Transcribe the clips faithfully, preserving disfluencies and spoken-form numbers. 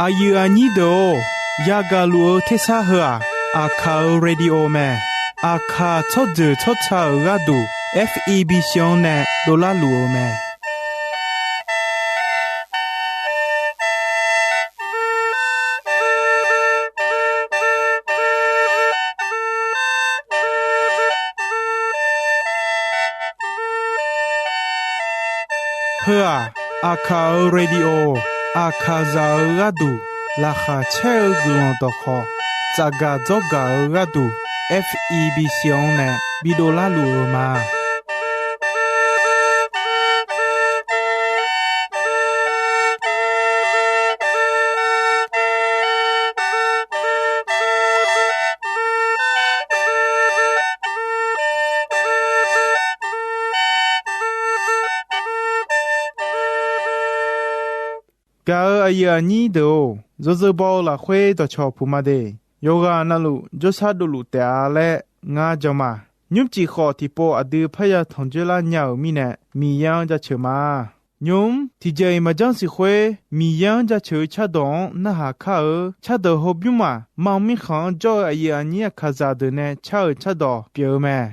Aqyuif aqnyir deuq-or, yagaq luf-eu tersar heu-aq, Aqkaq-euq radio mae. Aqkaq tsawrjeuq tsawrca-euq gharduq, F E B C-anr nae dovlar luf-eu mae. Heu-aq, Aqkaq-euq radio, Aqkaqzaq-eu gharduq laqkhaq caer-eu guiqlanq dawqkhawq, tsafgaq dzawrgaq-eu gharduq, F E B C-anr nae bidov larluf-eu ma. Gaq-euq aqyuif aqnyir deuq-or, yawzeu baw-eu lafkhoer dawqcawq puq ma de. Yawqghaq navluf jawrshar dovluf taef-a laer ngar jan ma. Nymrcif khawf tiqpov aqdui parya tanqjoer lar nya-euq mirnae, Miqyaer-anr jaceuq ma. Nymq-mr tiqjeq-iq maqjanr siq khoer, Miqyaer-anr jaceuq-eu cardawq-anr narhaq kar-eu cardawq hawbymr maq, Manq mirkhanq-anr jawr-eu aqyuif aqnyir Aqkaqzaq deuq nae car-euq cardawq pyeuf-eu mae.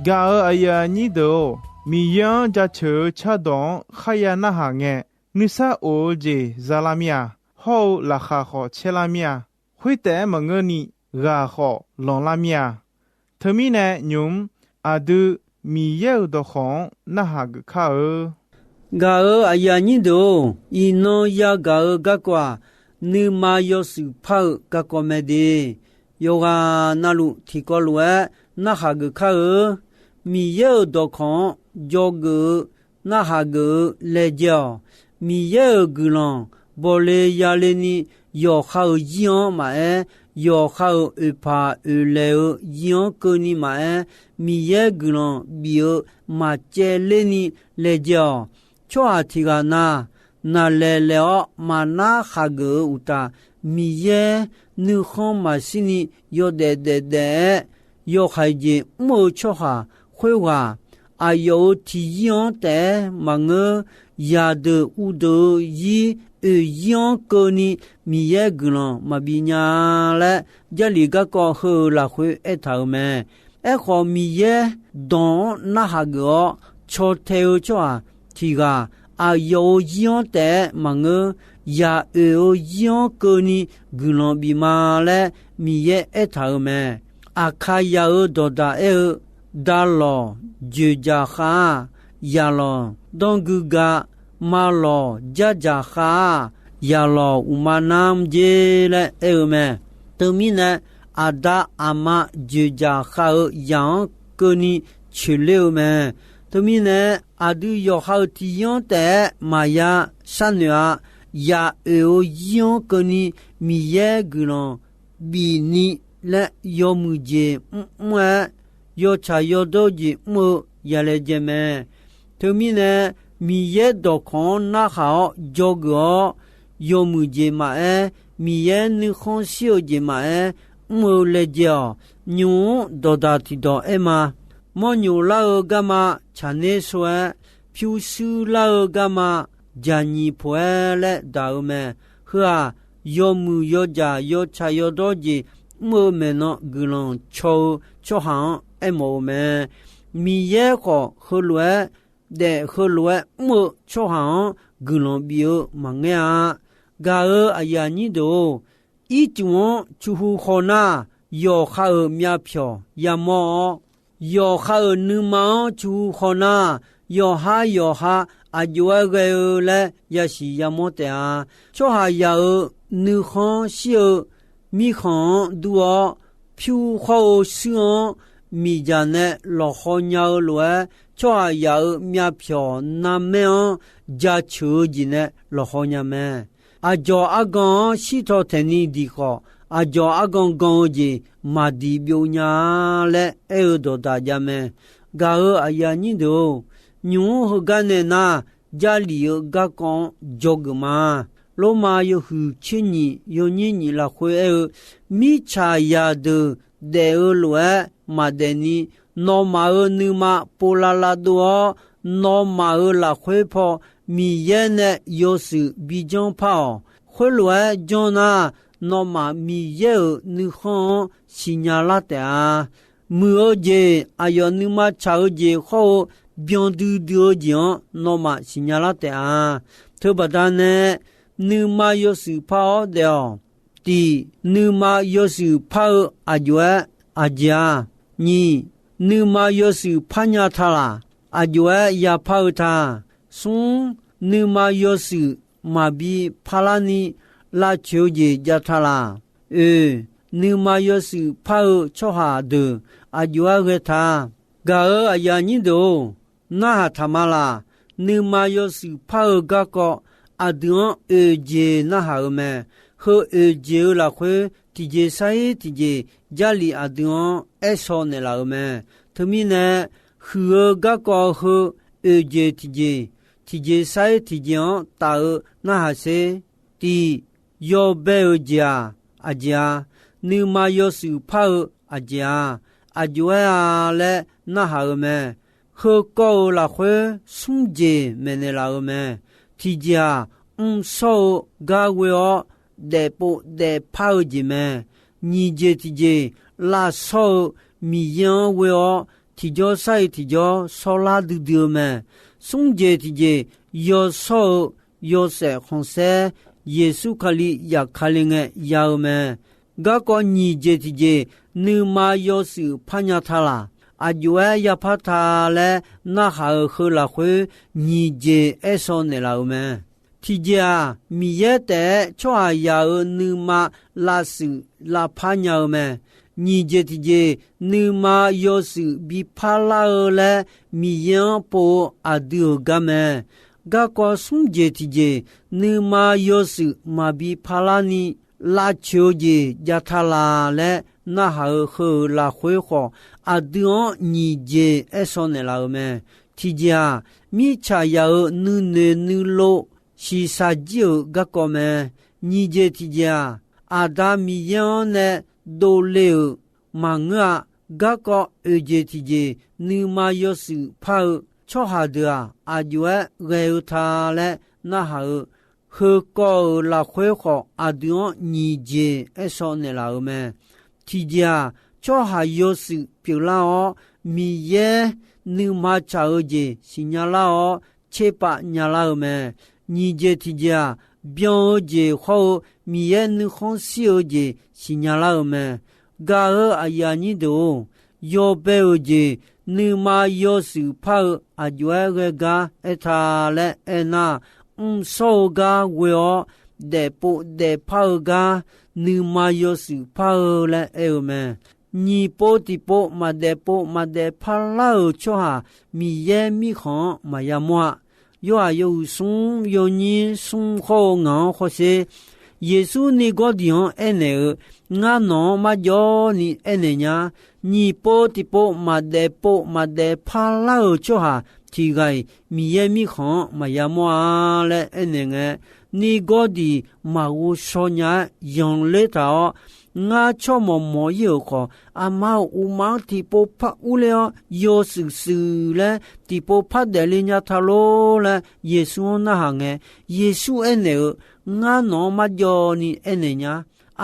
Gaq-euq aqyuif aqnyir deuq-or, Miqyaer-anr jaceuq-eu cardawq-anr kharya narhaq ngae, nuisar of-eu jeq za lar mir-a. Hawr-eu laqkhaq khawf caer lar mir-a. Khoertaef-aer maqngeurni, ghaq khawf lanqlar mir-a. Teumirnae nymq-mr aqdui Miqyaer-euq dawqkawq-anr narhaq geuf kar-eu. Gaq-euq aqyuif aqnyir deuq-or, iqnan yagaq-eu garkawv-aq, nuima yawshuif par-eu garkawv mae de. Yawqghaq navluf tiqkawv lof-aer narhaq geuf kar-eu. Miqyaer-euq dawqkawq-anr dzawgeuf-eu narhaq geuf-eu laejae-awq. Miqyaer-euq guiqlanq bawle yale ni yawqha-euq zir-anr maqaer, yawqha-euq oeqpaq oeqlaeq-eu zir-anr keuvni maqaer, Miqyaer guiqlanq bif-eu maqcaevler ni laejae-awq. Tsawrhaq tiq ghaq na, naqlaeq laeq-awr maqnar khaqgeuf-eu uqtaf, Miqyaer nuikhanr maqshir ni yawdaef daef daef-aer, yawhaiq jeq mr-eu tsawrhaq khoerghaq, aqyawf-euq tiqzir-anr taef-aer maqngeur. Zaqdeuq uvdeuq-eu zir oeq zir-anr keuvni Miqyaer guiqlanq maqbi nya laer, Jarlif garkawv heu-euq lafkhoer aertaq-euq mae. Aerkhawf, Miqyaer dawq-anr narhaq geuf-awr caw tae-eu tsawrhaq tiq ghaq, aqyawf-euq zir-anr taef-aer maqngeur, yaq oeq-eu zir-anr keuvni guiqlanq bif ma laer Miqyaer aertaq-euq mae. Aqkaqyaq-euq dawqdaq aer-eu, Daqlawq joeqdzaq khav-aq, yaqlawq danrgui ga. Maqlawq jardzaq khav-aq, yaqlawq uqma nar mr jer laer aer-eu mae. Teumirnae, aqda aqma joeqdzaq khav-eu yaq-anr keuvni coeqler-eu mae. Teumirnae, aqdui yawqha-euq tiqzir-anr taef-aer maqya sharnoeq-a. Yaq oeq-eu zir-anr keuvni Miqyaer guiqlanq bifni laer yawmuiq jeq mrmr-aer, yawtsaq yawdawr jeq mr-eu yalaejae mae. Teumirnae, Miqyaer dawqkawq-anr narhaq-awr dzawgeuf-awr, yawmuiq jeq maqaer, Miqyaer nuikhanr shir-eu jeq maqaer, mr-eu laejae-awq. Nymq-mr dawqdaq tiqdawq aer ma. Mawrnyoq lar-eu garma tsaqner sho-aer, pyurshuir lar-eu garma dzaqnyiq poq-aer laer daq-eu mae. Heu-aq, yawmuiq yawdzaq yawtsaq yawdawr jeq mr-eu maeqnan guiqlanq caw-eu tsawrhaq-anr aermawf-eu mae. Miqyaer khawf heulof-aer daef, heulof-aer mr-eu tsawrhaq-anr guiqlanq bif-eu maqngeur-a. Gaq-euq aqyuif aqnyir deuq-or, ircuf-anr cuqhu khawv nar, yawqha-euq myavpyawq yamawr-awr, yawqha-euq nuima-anr cuqhu khawv nar, yawqhar yawqha aqjox-aer ghae-eu laer yasiq yamawr taef-a. Tsawrhaqzaq-euq nuikhanr shir-eu mirkhanq-anr dur-awr, pyur khawr-eu shuir-anr miqdzaq nae lawqhaw nya-eu lof-aer, tsawrhaqzaq-euq myavpyawq narmaer-anr jaceuq-eu jeq nae lawqhaw nya mae. Aqdzawq argan-anr shirtaw taeqni diq khawf, aqdzawq argan gan-eu jeq maqdiq byov nya-a laer aer-eu dawqdaq jav mae. Gaq-euq aqyuif aqnyir deuq-or, nymq-mr heugar nae nar, Jarlif-eu garkawv-anr dzawgeuf ma. Lormav yawhuiq tser nyiq yawnyir nyiq lafkhoer aer-eu, mirtsaq zaqdeuq daef-eu lof-aer maqdaef ni, nawmaf-euq nuima povlavlav dov-awr, nawmaf-euq lafkhoer paw Miqyaer nae yawshuif bijanr par-awq. Khoerlof-aer janr nar, nawmaf Miqyaer-euq nuikhanr-anr siqnya lar taef-a. Muiq-eu jeq, aqyawf nuima tsaq-eu jeq hawr-eu byan duidui-eu jeq-anr nawmaf siqnya lar taef-a. Teubaqda nae, nuima yawshuif par-awr daef-awq. Tiq, nuima yawshuif par-eu aqjox-aer aqjeq-a. Nyiq, nuima yawshuif parnya ta laq, aqjox-aer yapar-eu ta. Smr, nuima yawshuif maqbi parlar ni lavcoeq-eu jeq jav ta laq. Oeq, nuima yawshuif par-eu tsawrhaq deuq aqjox-aer ghae ta. Gaq-euq aqyuif aqnyir deuq-or, narhaq taq ma laq. Nuima yawshuif par-eu garkawv aqdui-anr oeq jeq narhaq-eu mae. Heu oeq jeq-eu lafkhoer tiqjeq sar-ir tiqjeq Jarlif aqdui-anr aer shaw naeqlaf-euq mae. Teumirnae, huiq-eu garkawv heu oeq jeq tiqjeq, tiqjeq sar-ir tiqjeq-anr taf-eu narhaq sher. Tiq, yawbae-euq jeq-aq aqjeq-a. Nuima yawshuif par-eu aqjeq-a. Aqjox-aer-a laer narhaq-eu mae. Heu kawv-euq lafkhoer smr jeq maeqnaeq laf-euq mae. Tiqjeq-aq, mrshawr-eu gar ghoe-awr daefpov daefpar-eu jeq mae. Nyiq jeq tiqjeq, lavshawr-eu Miqyaer-anr ghoe-awr tiqjawr sar-iq tiqjawr shawrlar duidui-eu mae. Smr jeq tiqjeq yawshawr-eu yawshaef khanqsaer Yeqsur Kali yafkale ngae ya-eu mae. Garkawv nyiq jeq tiqjeq nuima yawshuif parnya ta laq? Aqjox-aer yapar ta laer narhaq-euq heu lafkhoer nyiq jeq aershaw naeqlaf-euq mae. Tiqjeq-aq, Miqyaer taef-aer tsawrhaqzaq-euq nuima lavshuif lavpar nya-eu mae. Nyiq jeq tiqjeq nuima yawshuif bi parlar-eu laer Miqyaer-anr pov-eu aqdui-euq gar mae. Garkawv smr jeq tiqjeq nuima yawshuif maqbi parlarni lavcoeq-eu jeq jav ta laq laer narhaq-euq heu-euq lafkhoer khawf, aqdui-anr nyiq jeq aershaw naeqlaf-euq mae. Tiqjeq-aq, mirtsaqzaq-euq nuinoeq nuilov shiqshaq jir-euq garkawv mae. Nyiq jeq tiqjeq-aq, Aqda Miqyaer-anr nae dovle-euq maqngeur-a. Garkawv oeq jeq tiqjeq nuima yawshuif par-eu tsawrhaq deuq-aq, aqjox-aer ghae-eu ta laer narhaq-euq heukawv-euq lafkhoer khawf, aqdui-anr nyiq jeq aershaw naeqlaf-euq mae. Tiqjeq-aq, tsawrhaq yawshuif pyeuflar-awr, Miqyaer nuima tsaq-eu jeq siqnya lar-awr, tserpav nya lar-eu mae. Nyiq jeq tiqjeq-aq, byan-eu jeq hawr-eu Miqyaer nuikhanr shir-eu jeq siqnya lar-eu mae. Gaq-eu aqyuif aqnyir deuq-or, yawbae-euq jeq nuima yawshuif par-eu aqjox-aer ghae gar aerta laer aernar, mrshawr-eu gar ghoe-awr, daefpov daefpar-eu gar nuima yawshuif par-eu laer aer-eu mae. Nyiq pov tiqpov maqdaef pov maqdaef parlar-euq tsawrhaq Miqyaer mirkhanq-anr maqya mawr-a. Yorhaq yawhuiq smr yawnyir smr hawr-eu ngaq-anr hawsher. Yeqsur Niqgawrdiq-anr aernaeq-eu, Ngar nawq-anr marjawv ni aernaeq nya. Nyiq pov tiqpov maqdaef pov maqdaef parlar-euq tsawrhaq tiq ghaq-iq Miqyaer mirkhanq-anr maqya mawr-a laer aernaeq ngae, Niqgawrdiq maqghov shaw nya-aer yanqler taq-awr, Ngar tsawrmawq mawq-ir-euq khawf, aqma-euq uqma-anr tiqpov par urler-awr yawshuif shuif laer tiqpov par daefle nya ta lor laer Yeqsur-anr narhaq ngae, Yeqsur aernaeq-eu, Ngar nawq-anr marjawv ni aernaeq nya.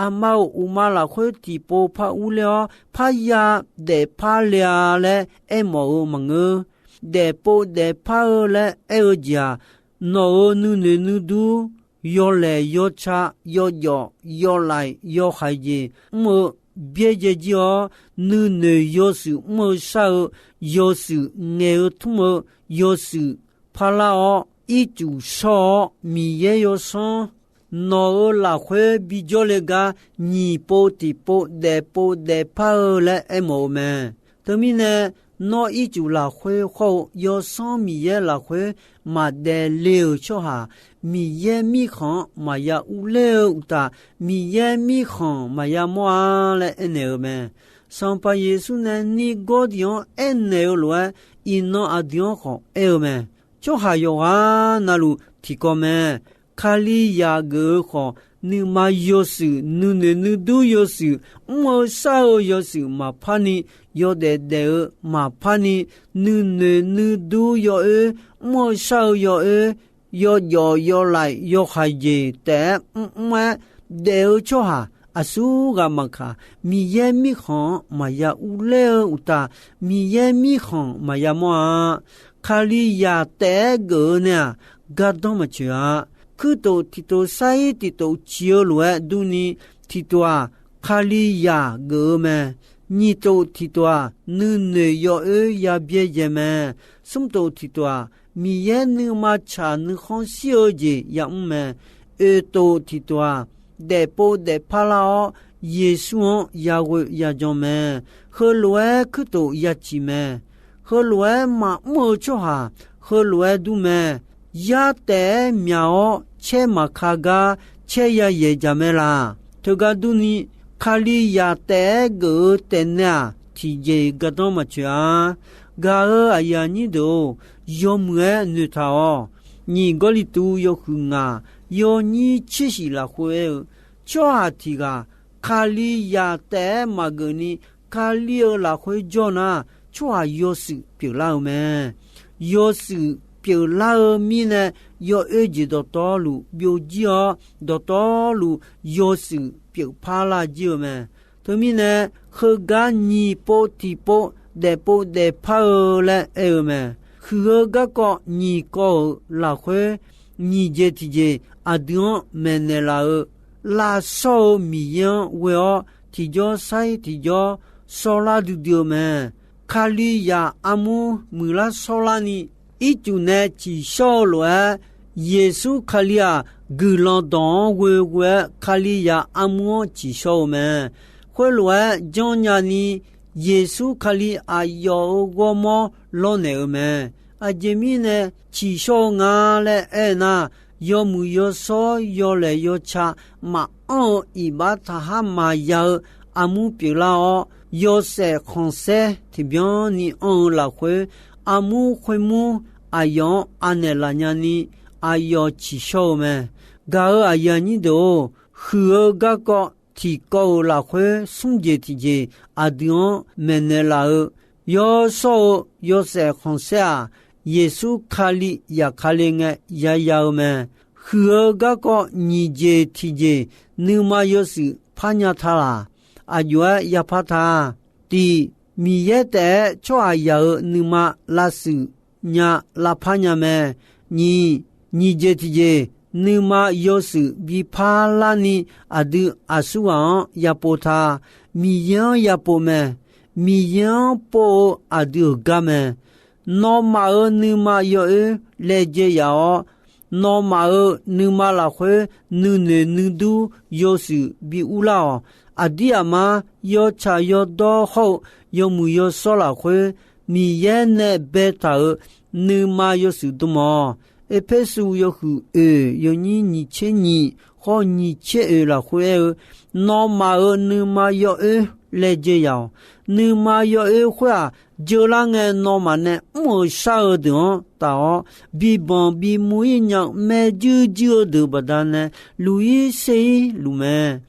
Aqma-euq uqma lafkhoer tiqpov par urler-awr parya daefpar le-a laer aermawf-eu maqngeur. Daefpov daefpar-eu laer aer-eu jeq-aq, nawq-euq nuinoeq nuidur, yawlaeq yawca, yawjawf yawlaef yawhaiq jeq mr-eu byaerdzae jir-awr, nuinoeq yawshuif mr-eu shar-eu, yawshuif ngaeq-eu tmr-eu, yawshuif parlar-awr ircuf shawr-awr Miqyaer yawsanr nawq-euq lafkhoer bijawr le gar nyiq pov tiqpov daefpov daefpar-eu laer aermawf-eu mae. Teumirnae, nawr ircuf lafkhoer hawr-eu Yawsanr Miqyaer lafkhoer maqdaef le-euq tsawrhaq, Miqyaer mirkhanq-anr maqya urler-eu uqtaf, Miqyaer mirkhanq maqya mawr-a laer aernaeq-eu mae. Sanqpaq Yeqsur nae Niqgawrdiq-anr aernaeq-eu lof-aer, iqnan aqdui-anr khawf aer-eu mae. Tsawrhaq yawqghaq navluf tiqkawv mae. Kalizaq geuf-eu khawf, nuima yawshuif, nuinoeq nuidur yawshuif, mr-eu shar-eu yawshuif maqpar ni, yawdaef daef-eu maqpar ni, nuinoeq nuidur yawoer, mr-eu shar-eu yawoer, yawjawf yawlaef yawhaiq jeq taef-aer mrmr-aer daef-eu tsawrhaq aqsur ghaq maqkaq, Miqyaer mirkhanq-anr maqya urler-eu uqtaf, Miqyaer mirkhanq maqya mawr-a. Kalizaq taef-aer geuf-eu nae-aq, gardanr maqtsoeq-a. Kuirtof tiqtof sar-ir tiqtof ciq-eu lof-aer durni, tiqtof-aq, Kalizaq geuf-eu mae. Nyiqtof tiqtof-aq, nuinoeq yawoer ya byaerdzae mae. Smrtof tiqtof-aq, Miqyaer nuima tsaq nuikhanr shir-eu jeq yamr mae. Oeqtof tiqtof-aq, daefpov daefpar lar-awr, Yeqsur-anr yaghoe yajan mae. Heulof-aer kuirtof yaciq mae. Heulof-aer maqmr-eu tsawrhaq heulof-aer dur mae. Yar taef-aer myaq-awr caer maqka gar caer ya yaeq jaq mae laq. Teugar durni, Kalizaq taef-aer geuf-eu taef nae-aq, tiqjeq-iq gardanr maqtsoeq-a. Gaq-eu aqyuif aqnyir deuq-or, yawmuiq-aer noeqtaq-awq. Nyiq Gawrliqtu yawhuiq ngaq, yawnyir tser shif lafkhoer aer-eu, tsawrhaq tiq ghaq Kalizaq taef-aer maqgeuf ni, Kali-eu lafkhoer jawr nar, tsawrhaq yawshuif pyeuflar-eu mae. Yawshuif pyeuflar-eu mirnae, yawoer jeq dawqtawvluf byovjir-awr, dawqtawvluf yawshuif pyeufpar lar jir-eu mae. Teumirnae, heugar nyiq pov tiqpov daefpov daefpar-eu laer aer-eu mae. Huiq-eu garkawv nyiq kawv-euq lafkhoer, nyiq jeq tiqjeq aqdui-anr maeqnaeq laf-eu, lavshawr-eu Miqyaer-anr ghoe-awr tiqjawr sar-ir tiqjawr shawrlar duidui-eu mae. Kalizaq armur muiqlar shawrlarni, ircuf nae tsiqshawr-eu lof-aer, Yeqsur Kali-aq, guiqlanq dawq-anr ghoeghoe-aer Kalizaq armur-anr tsiqshawr-eu mae. Khoerlof-aer janrnya ni, Yeqsur Kali aqyawf-euq ghawrmawr lawrnaeq-eu mae. Aqjeq mirnae tsiqshawr-eu nga laer aer nar, yawmuiq yawshawr yawlaeq yawca maqanr-eu iqbax taqhar maqya-eu armur pyeuflar-awr, yawshaef khanqsaer tiqbyan ni anr-eu lafkhoer, armur khoermur aqyawf-anr anaeq laf nya ni, aqyawf tsiqshawr-eu mae. Gaq-euq aqyuif aqnyir deuq-or, huiq-eu garkawv tiqkawv-euq lafkhoer smr jeq tiqjeq aqdui-anr maeqnaeq laf-eu, yawshawr-eu yawshaef khanqsaer-aq, Yeqsur Kali zafkale ngae yaya-eu mae. Huiq-eu garkawv nyiq jeq tiqjeq nuima yawshuif parnya ta laq? Aqjox-aer yapar ta. Tiq, Miqyaer taef-aer tsawrhaqzaq-euq nuima lavshuif nya lavpar nya mae. Nyiq, nyiq jeq tiqjeq nuima yawshuif bi parlar ni aqdui aqsurghaq-anr yapov ta. Miqyaer-anr yapov mae. Miqyaer-anr pov-eu aqdui-euq gar mae. Nawmaf-euq nuima yawoer laejae yaf-awr, nawmaf-euq nuima lafkhoer nuinoeq nuidur yawshuif bi urlar-awq. Aqdir aqmar yawtsaq yawdawr hawr-eu yawmuiq yawshawr lafkhoer, Miqyaer nae baetaq-euq nuima yawshuif dm-awq. Erpersu yawhuiq oeq yawnyir nyiq tser nyiq hawr nyiq tser oeq lafkhoer aer-eu, nawmaf-euq nuima yawoer laejae yaf-awq. Nuima yawoer khoer-aq, jeular ngae nawmaf nae mr-euq shar-eu deuq-anr taf-awr, bibanq bimuv-ir nya-eu maerjuir juir-eu deuq baqdanae, luq-ir ser-ir luf mae.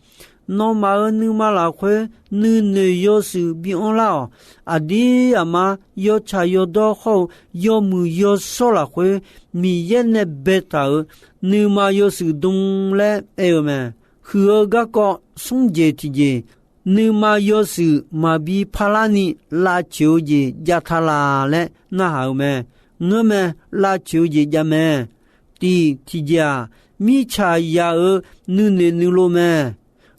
Nawmaf-euq nuima lafkhoer nuinoeq yawshuif bi anrlar-awq. Aqdir aqmar yawtsaq yawdawr hawr-eu yawmuiq yawshawr lafkhoer, Miqyaer nae baetaq-euq nuima yawshuif dm laer aer-eu mae. Huiq-eu garkawv smr jeq tiqjeq, nuima yawshuif maqbi parlar ni lavcoeq-eu jeq jav ta laq laer narhaq-eu mae. Ngeurmae, lavcoeq-eu jeq jav mae. Tiq tiqjeq-aq, mirtsaq yaq-euq nuinoeq nuilov mae.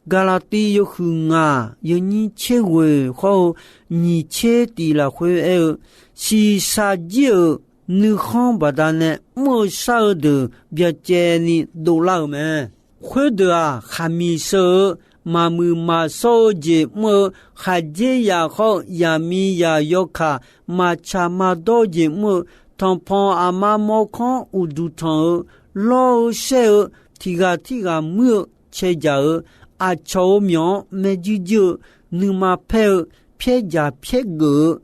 Gaqlaqtiv yawhuiq ngaq yawnyir tser ghoeq hawr-eu nyiq tser tiq lafkhoer aer-eu, shiqshaq jir-euq nuikhanr baqdanae mr-eu shar-eu deuq byacaevni dovlar-euq mae. Khoerdeuq-aq, khaqmiq sheu-eu, maqmuiq maqshawr-eu jeq mr-eu, khaqdzerzaq hawr-eu zaqmiqzaq yawkaq maqtsaq maqdawr-eu jeq mr-eu, tanqpanq aqma mawrkawr uqduq tanq-eu, lawr-eu shaer-eu, tiqghaq tirghaq muir-eu cae jaq-eu, aqcawq-euq myawq-anr maerjuir juir-eu, nuima paer-eu, pyaerjaq pyaergeuf-eu,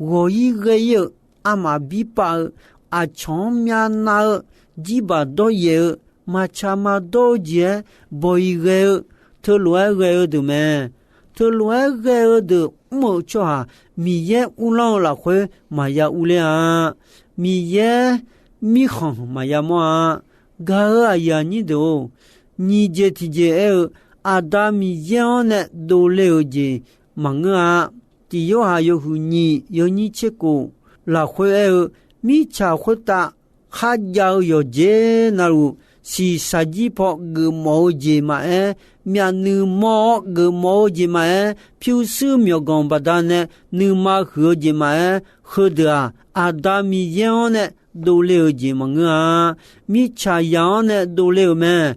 ghawq-ir ghae-ir-eu, armaf bir pav-eu, aqcawq-anr myavnav-eu, jirbaq dawryaef-eu, maqtsaq maqdawr-eu jeq-aer bawq-iq ghae-eu, teulof-aer ghae-eu deuq mae. Teulof-aer ghae-eu deuq mr-eu tsawrhaq Miqyaer uvlanr-eu lafkhoer maqya urler-a. Miqyaer mirkhanq maqya mawr-a. Gaq-euq aqyuif aqnyir deuq-or, nyiq jeq tiqjeq aer-eu, Aqda Miqyaer-anr nae dovle-euq jeq maqngeur-a. Tiq Yorhaq yawhuiq nyiq yawnyir tser kof lafkhoer aer-eu, mirtsaq khoertav kharjav-eu yawqjeq navluf, shiqshaq jir paw geufmawf-eu jeq maqaer, myavnuiv mawr-awr geufmawf-eu jeq maqaer, pyurshuir myawqganq baqdanae nuima huiq-eu jeq maqaer, heudeuq-aq, Aqda Miqyaer-anr nae dovle-euq jeq maqngeur-a. Mirtsaq yaq-anr nae dovle-euq mae.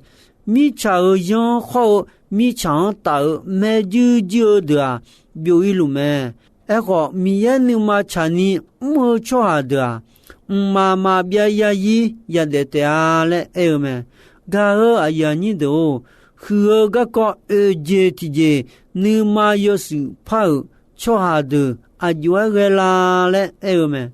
Mirtsaq-euq yanr khawr-eu mirtsaq-anr taf-euq maerjuir juir-eu deuq-aq, byov-ir luf mae. Aerkhawf, Miqyaer nuima tsaqni mr-eu tsawrhaq deuq-aq, mqmaq maqbyav yarzir yadaef taef-a laer aer-eu mae. Gaq-euq aqyuif aqnyir deuq-or, huiq-eu garkawv oeq jeq tiqjeq nuima yawshuif par-euq tsawrhaq deuq aqjox-aer ghae la laer aer-eu mae.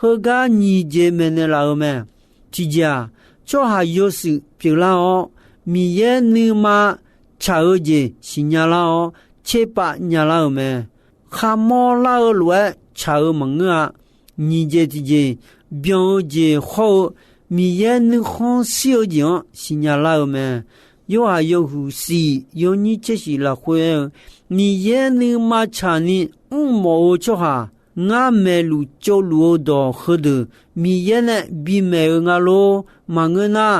Heugar nyiq jeq maeqnaeq laf-euq mae. Tiqjeq-aq, tsawrhaq yawshuif pyeuflar-awr, Miqyaer nuima tsaq-eu jeq siqnya lar-awr, tserpav nya lar-euq mae. Kharmawr lar-eu lof-aer tsaq-eu maqngeur-a. Nyiq jeq tiqjeq, byan-eu jeq hawr-eu Miqyaer nuikhanr shir-eu jeq-anr siqnya lar-eu mae. Yorhaq yawhuiq shif yawnyir tser shif lafkhoer aer-eu, Miqyaer nuima tsaqni mrmawf-eu tsawrhaq ngar maeqluf tsovluf-eu dawq heudeuq Miqyaer nae bimaeq-eu nga lor. Maqngeur nar,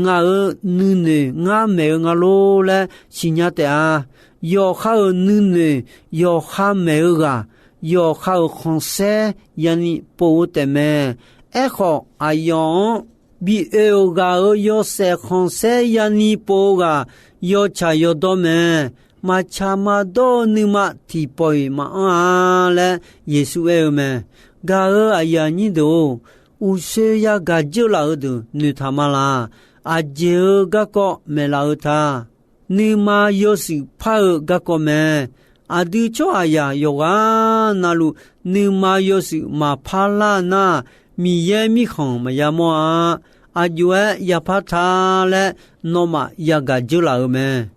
ngaq-euq nuinoeq ngar maeq-eu nga lor laer siqnya taef-a. Yawqha-euq nuinoeq yawqha maeq-eu ghaq, yawqha-euq khanqsaer yani pov-eu taefmae. Aerkhawf, aqyawf-anr bi oe-euq ghaq-euq yawshaef khanqsaer yani pov-eu ghaq, yawtsaq yawdawr mae. Maqtsaq maqdawr-eu nuima tiqpawf-iq maqanr-a laer Yeqsur aer-eu mae. Gaq-euq aqyuif aqnyir deuq-or, uqshoe yagaq dzeur laf-eu deuq noeqtaq ma laq. Aqjeq-euq garkawv maeqlaf-eu ta. Nuima yawshuif par-eu garkawv mae. Aqdui tsawrhaqzaq yawqghaq navluf nuima yawshuif maqpar lar nar, Miqyaer mirkhanq maqya mawr-a. Aqjox-aer yapar ta laer nawmaf yagaq dzeur laf-eu mae.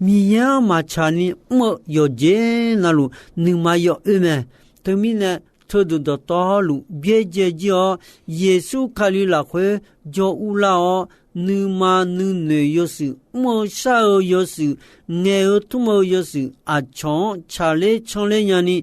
Miqyaer-anr maqtsaq ni mr-eu yawqjeq navluf nuima yawoer mae. Teumirnae, teudeuq dawqtawvluf byaerdzae jir-awr, Yeqsur Kali lafkhoer jawr urlar-awr, nuima nuinoeq yawshuif, mr-eu shar-eu yawshuif, ngaeq-eu tmr-eu yawshuif, aqcawq-anr tsaqler canler nyani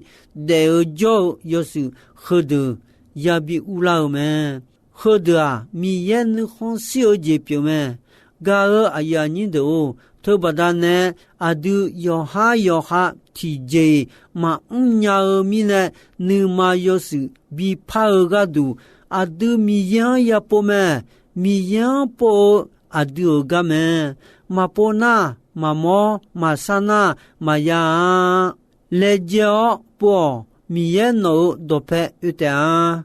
daef-eu jawr-eu yawshuif heudeuq yabi urlar-eu mae. Heudeuq-aq, Miqyaer nuikhanr shir-eu jeq pyeuf mae. Gaq-euq aqyuif aqnyir deuq-or, teubaqda nae aqdui yawqhar yawqha tiqjeq-iq maqmr nya-eu mirnae, nuima yawshuif bipar-eu gharduq, aqdui Miqyaer-anr yapov mae. Miqyaer-anr pov-eu aqdui-euq gar mae. Maqpov nar, maqmawr maqsar nar, maqya-a. Laejae-awr pov-awq. Miqyaer nawq-euq dawqpae oe taef-a.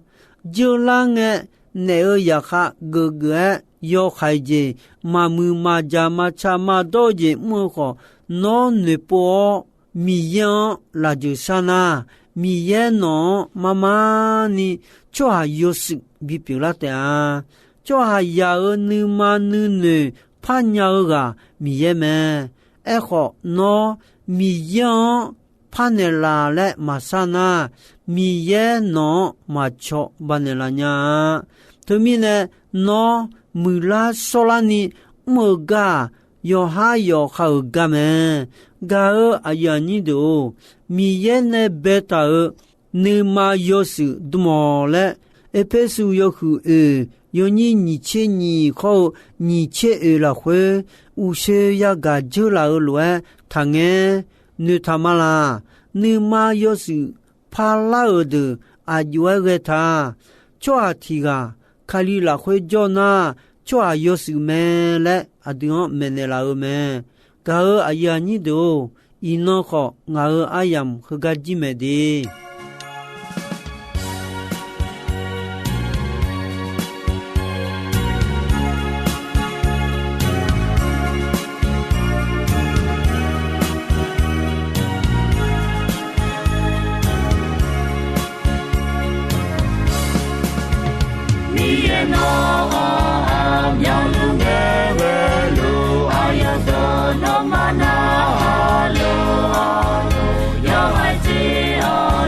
Dzeurlar ngae, naef-euq zaqkhav geufgeuf-aer yawhaiq jeq, maqmuiq maqjaq maqtsaq maqdawr-eu jeq mr-eu khawf, nawr noeqpov-awr, Miqyaer-anr lafjeuq shar nar, Miqyaer nawq-anr mar mar ni tsawrhaq yawshuif bipyeuf lar taef-a. Tsawrhaqzaq-euq nuima nuinoeq parnya-eu ghaq Miqyaer mae. Aerkhawf, nawr Miqyaer-anr parnaeq laf laer maqshar nar, Miqyaer nawq-anr maqcaw banaeq laf nya-a. Teumirnae, nawr muiqlar shawrlarni mr-eu gar-aq, yawqhar yawqha-euq gar mae. Gaq-euq aqyuif aqnyir deuq-or, Miqyaer nae baetaq-euq nuima yawshuif dm-awq laer, Erpersu yawhuiq oeq yawnyir nyiq tser nyiq khawr-eu nyiq tser oeq lafkhoer, uqshoe yagaq dzeurlaf-eu lof-aer taqngaer noeqtaq ma laq. Nuima yawshuif parlar-euq deuq aqjox-aer ghae ta. Tsawrhaq tiq ghaq Kali lafkhoer jawr nar, tsawrhaq yawshuif mae laer aqdui-anr maeqnaeq laf-eu mae. Gaq-euq aqyuif aqnyir deuq-or, iqnan khawf ngaq-euq aryamq heugar jir maeq de. Miqyaer nawq-anr myawq luf ngae ghae luf, aqyawf dawq nawmaf narhaq luf-awr, yawhaiq jeq-awr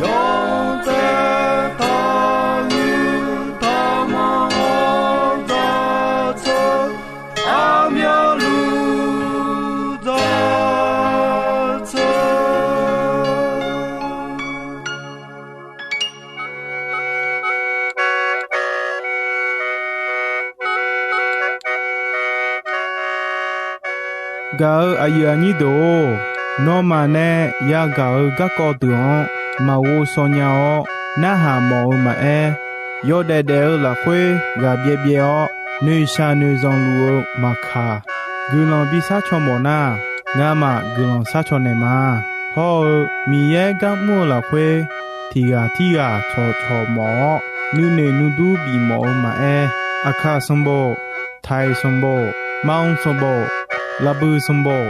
Yawtsaev taqluq taqmanq-awr dzaqtseuv, aqmyanluf dzaqtseuv. Gaq-eu aqyuif aqnyir deuq-or, nawmaf nae yagaq-eu garkawv deuq-anr maqghov shaw nya-awr narhaq mawf-eu maqaer, yawdaef daef-eu lafkhoer ghaq byaev byaev-awr noeqshaq noeqzanq luf-eu maqkaq, guiqlanq bi sharcaw mawf nar, ngamaf guiqlanq sharcaw naeq ma. Hawr-eu Miqyaer gar mr-eu lafkhoer, tiq ghaq tirghaq cawqcawq mawf-awr nuinoeq nuidur bif mawf-eu maqaer, Aqkaq sanqbof, Taiq sanqbof, Manq sanqbof, Laqbuiq sanqbof,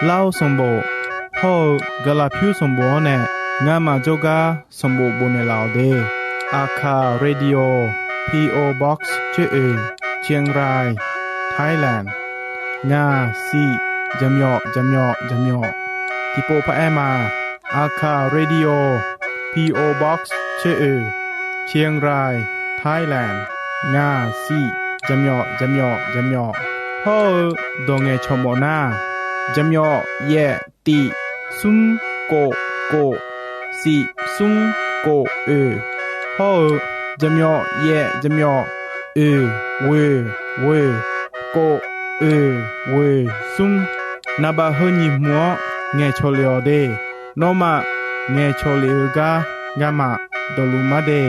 Lar sanqbof, hawr-eu Gaqlaqpyur sanqbof-anr nae ngamaf jawrgar sanqbof bofnaeq laf-awq de. Aqkaq Radio, P O Box tser oeq, Chiang Rai, Thailand. Ngaq siq jaqmyawf jaqmyawf jaqmyawf. Tiqpov paraer ma. Aqkaq Radio, P O Box tser oeq, Chiang Rai, Thailand. Ngaq siq jaqmyawf jaqmyawf jaqmyawf. Hawr-eu dawq ngaeqcawq mawf nar, jaqmyawf yaef tiq smr kof kof siq smr kof oeq, hawr-eu jaqmyawf yaef jaqmyawf oeq ghoeq ghoeq kof oeq ghoeq smr, naqbaf heu nyiq hmq-anr ngaeqcawq lef-awq de. Nawmaf ngaeqcawq lef-eu gar ngamaf dawqluf mar de.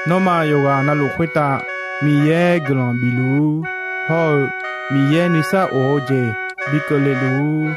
Nawmaf yawqghaq navluf khoertav Miqyaer guiqlanq bif luf-ur, hawr-eu Miqyaer nuisar of-eu jeq bi keuvle luf-ur.